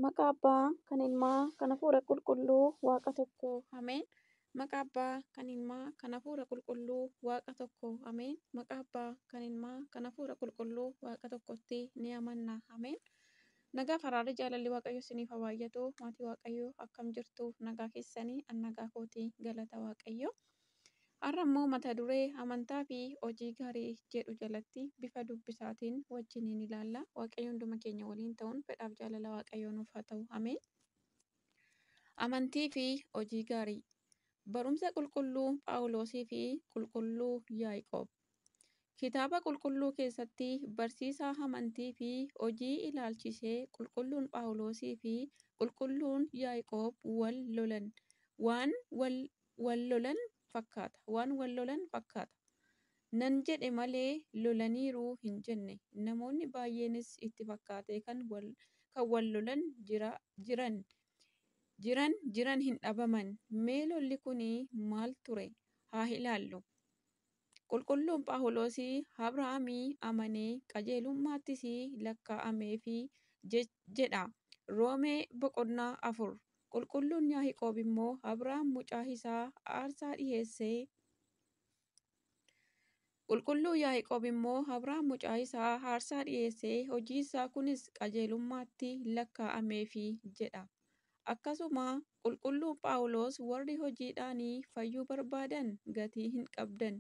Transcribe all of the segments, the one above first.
Maqaa Abbaa, kan Ilmaa, kan Hafuura Qulqulluu, Waaqa tokko. Ameen. Maqaa Abbaa, kan Ilmaa, kan Hafuura Qulqulluu, Waaqa tokko. Ameen. Maqaa Abbaa, kan Ilmaa, kan Hafuura Qulqulluu, Waaqa tokkotti ni amanna. Ameen. Nagaa fi araarri jaalalli Waaqayyo isiniif haa baay'atu. Maatii Waaqayyoo akkam jirtu? Nagaa keessanii? An nagaa kootii, galata Waaqayyo. Har'a immoo mata duree amantaa fi hojii gaarii jedhu jalatti bifa dubbisaatiin wajjiniin ilaalla. Waaqayyo hunduma keenya waliin ta'uun fedhaaf jaalala Waaqayyoo nuuf haa ta'u. Ameen. Amantii fi hojii gaarii. Barumsa Qulqulluu Phaawulosii fi Qulqulluu Yaaqoob. Kitaaba Qulqulluu keessatti barsiisa amantii fi hojii ilaalchisee Qulqulluun Phaawulosii fi Qulqulluun Yaaqoob wal lolan. Waan wal lolan fakkaata. Waan wal lolan fakkaata. Nan jedhe malee lolaniiru hin jenne. Namoonni baay'eenis itti fakkaatee kan wal lolan jiran jiran hin dhabaman. Mee lolli kun maal ture? Haa ilaallu. Qulqulluun Phaawulos Abrahaamii amanee qajeelummaattis lakkaa'ameefi jedha. Roomee boqonnaa 4. Qulqulluun Yaaqoob immoo Abrahaam mucaa isaa aarsaa dhiyeessee Qulqulluu Yaaqoob immoo Abrahaam mucaa isaa aarsaa dhiyeessee hojii isaa kunis qajeelummaatti lakkaa'ameefi jedha. Akkasuma Qulqulluun Phaawulos warri hojiidhaan fayyuu barbaadan gatii hin qabdan.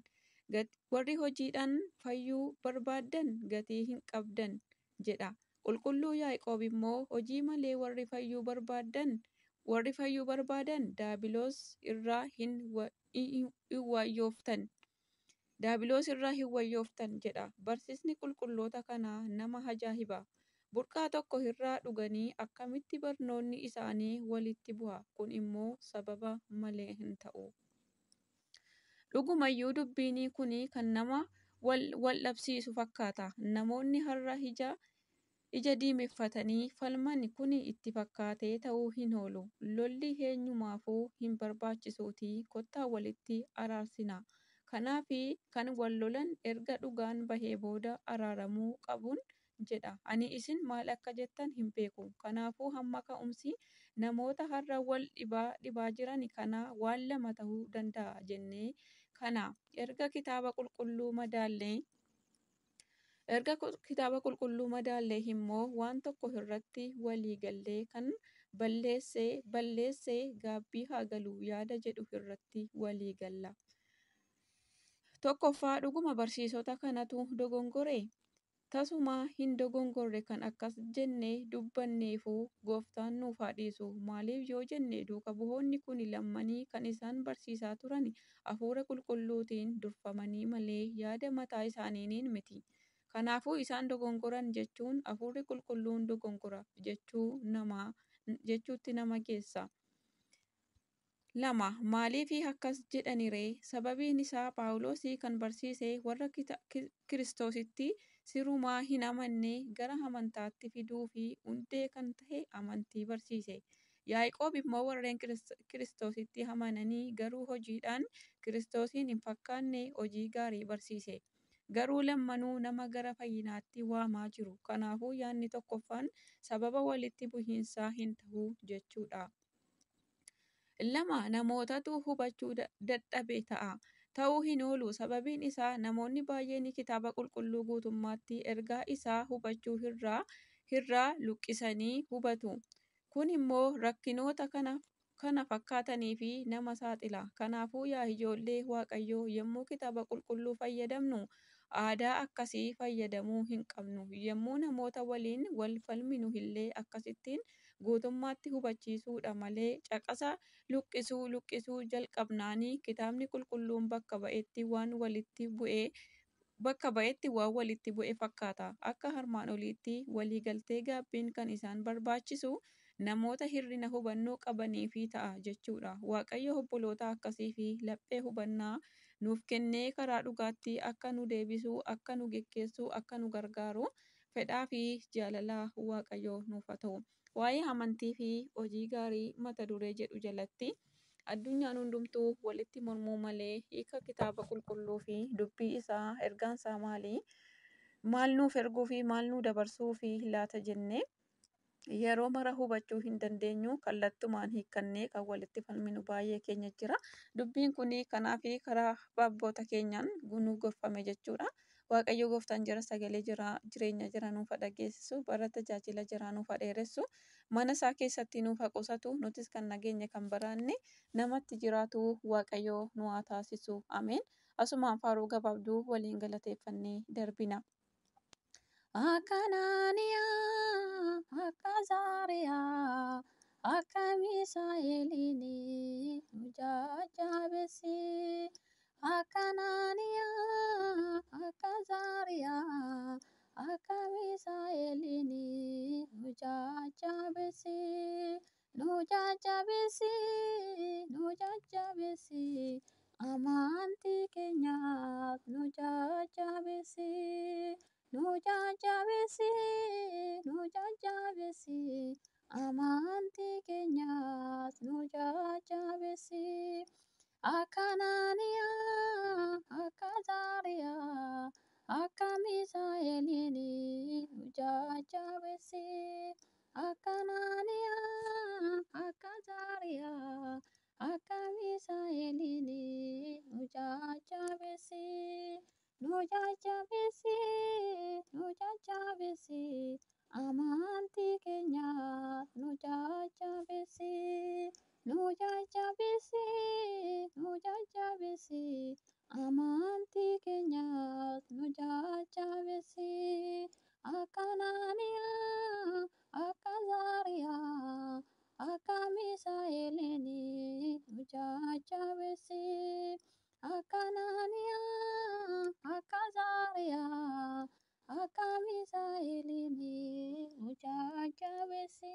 Warri hojiidhaan fayyuu barbaadan gatii hin qabdan jedha. Qulqulluu Yaaqoob immoo hojii malee warri fayyuu barbaadan warri fayyuu barbaadan daabiloos irraa hin wayyooftan. Daabiloos irraa hin wayyooftan jedha. Barsiisni qulqulloota kanaa nama ajaa'iba. Burqaa tokko irraa dhuganii akkamitti barnoonni isaanii walitti bu'a? Kun immoo sababa malee hin ta'u. Dhugumayyuu dubbiin kun kan nama wal dhabsiisu fakkaata. Namoonni har'a ija diimeffatanii falman kun itti fakkaatee ta'uu hin oolu. Lolli eenyumaafuu hin barbaachisuutii kottaa walitti araarsinaa. Kanaaf kan wal lolan erga dhugaan bahee booda araaramuu qabuun jedha. Ani isin maal akka jettan hin beeku. Kanaafuu hamma ka'umsi namoota har'a wal dhibaa jiran kanaa waan lama ta'uu danda'a jennee kana erga kitaaba qulqulluu madaallee erga kitaaba qulqulluu madaallee immoo waan tokko irratti walii gallee kan balleessee balleessee gaabbii haa galu yaada jedhu irratti walii galla. Tokkoffaa, dhuguma barsiisota kanatu dogongoree? Tasuma hin dogongorre. Kan akkas jennee dubbanneefuu gooftaan nuuf haa dhiisu. Maaliif yoo jenne, duuka bu'oonni kun lammanii kan isaan barsiisaa turan hafuura qulqulluutiin durfamanii malee yaada mataa isaaniiniin miti. Kanaafuu isaan dogongoran jechuun hafuurri qulqulluun dogongora jechuutti nama geessa. 2. Maaliif akkas jedhaniree? Sababiin isaa Phaawulos kan barsiise warra Kiristoositti sirumaa hin amanne gara amantaatti fiduu fi hundee kan ta'e amantii barsiise. Yaaqoob immoo warreen Kiristoositti amananii garuu hojiidhaan Kiristoosiin hin fakkaanne hojii gaarii barsiise. Garuu lammanuu nama gara fayyinaatti waamaa jiru. Kanaafuu yaadni tokkoffaan sababa walitti bu'iinsaa hin ta'u jechuudha. 2. Namootatu hubachuu dadhabe ta'a. Ta'uu hin oolu. Sababiin isaa namoonni baay'een kitaaba qulqulluu guutummaatti ergaa isaa hubachuu irraa luqqisanii hubatu. Kun immoo rakkinoota kana fakkaatanii fi nama saaxila. Kanaafuu yaa ijoollee Waaqayyoo, yommuu kitaaba qulqulluu fayyadamnu aadaa akkasii fayyadamuu hin qabnu. Yommuu namoota waliin wal falminu illee akkasittiin guutummaatti hubachiisuudha malee caqasa luqqisuu luqqisuu jalqabnaanii kitaabni qulqulluun bakka ba'etti waan walitti bu'ee bakka ba'etti waan walitti bu'e fakkaata. Akka armaan oliitti waliigaltee gaabbiin kan isaan barbaachisu namoota hir'ina hubannoo qabaniifi ta'a jechuudha. Waaqayyo obboloota akkasii fi laphee hubannaa nuuf kennee karaa dhugaatti akka nu deebisu, akka nu geggeessu, akka nu gargaaru fedhaa fi jaalala Waaqayyoo nuuf haa ta'u. Waa'ee amantii fi hojii gaarii mata duree jedhu jalatti addunyaan hundumtuu walitti mormuu malee hiika kitaaba qulqulluu fi dubbii isaa ergaan isaa maali? Maal nuuf erguu fi maal nu dabarsuu fi laata jennee Yeroo mara hubachuu hin dandeenyu, kallattumaan hiikkannee kan walitti falminu baay'ee keenya jira. Dubbiin kun kanaaf karaa abboota keenyaan nu gorfame jechuudha. Waaqayyo gooftaan jira sagalee jira jireenya jira nuuf haa dhageessisu, bara tajaajila jira nuuf haa dheeressu, mana isaa keessatti nuuf haa qusatu, nutis kan nageenya kan baraanne namatti jiraatu Waaqayyo nu haa taasisu. Ameen. Asumaan faaruu gabaabduu waliin galateeffannee darbina. Akka Anaaniyaa, akka Azaariyaa, akka Misaa'eliin nu jajjabeessi. Akka Anaaniyaa, akka Azaariyaa, akka Misaa'eliin nu jajjabeessi. Nu jajjabeessi, nu jajjabeessi. Amantii keenyaaf nu jajjabeessi. Nu jajjabeessi, nu jajjabeessi. Amantii keenyaas nu jajjabeessi. Akka Anaaniyaa, akka Azaariyaa, akka Misaa'eliin nu jajjabeessi. Akka Anaaniyaa, akka Azaariyaa, akka Misaa'eliin nu jajjabeessi. Nu jajjabeessi, nu jajjabeessi. Amantii keenyaaf nu jajjabeessi. Nu jajjabeessi, nu jajjabeessi. Amantii keenyaaf nu jajjabeessi. Akka Anaaniyaa, akka Azaariyaa, akka Misaa'eliin nu jajjabeessi. Akka Anaaniyaa, akka Azaariyaa, akka Misaa'eliin nu jajjabeessi.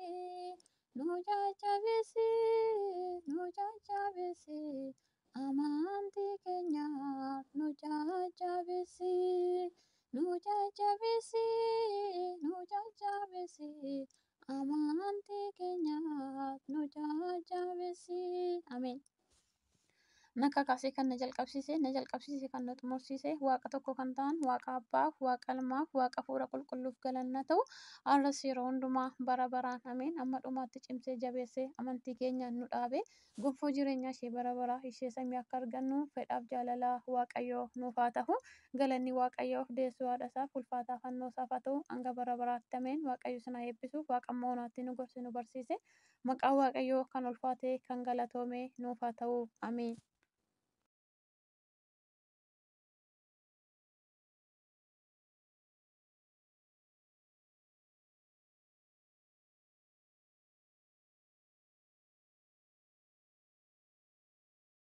Nu jajjabeessi, nu jajjabeessi. Amantii keenyaaf nu jajjabeessi. Nu jajjabeessi, nu jajjabeessi. Amantii keenyaaf nu jajjabeessi. Ameen. Na kakaasee kan na jalqabsiise, na jalqabsiise kan na xumursiise, Waaqa tokko kan ta'an, Waaqa Abbaaf, Waaqa Ilmaaf, Waaqa Hafuura Qulqulluuf galanna ta'u. Har'as yeroo hundumaa bara baraan ameen. Amma dhumaatti cimsee jabeessee amantii keenyaan nu dhaabe, gonfoo jireenyaa ishee bara baraa ishee samii akka argannu fedhaaf jaalala Waaqayyoo nuuf haa ta'u. Galanni Waaqayyoof, deessuu haadha isaaf, ulfaataa fannoo isaaf haa ta'u hanga bara baraatti ameen. Waaqayyo isin haa eebbisu. Waaqa immoo naatti nu gorse nu barsiise. Maqaan Waaqayyoo kan ulfaate kan galatoome nuuf haa ta'u. Ameen.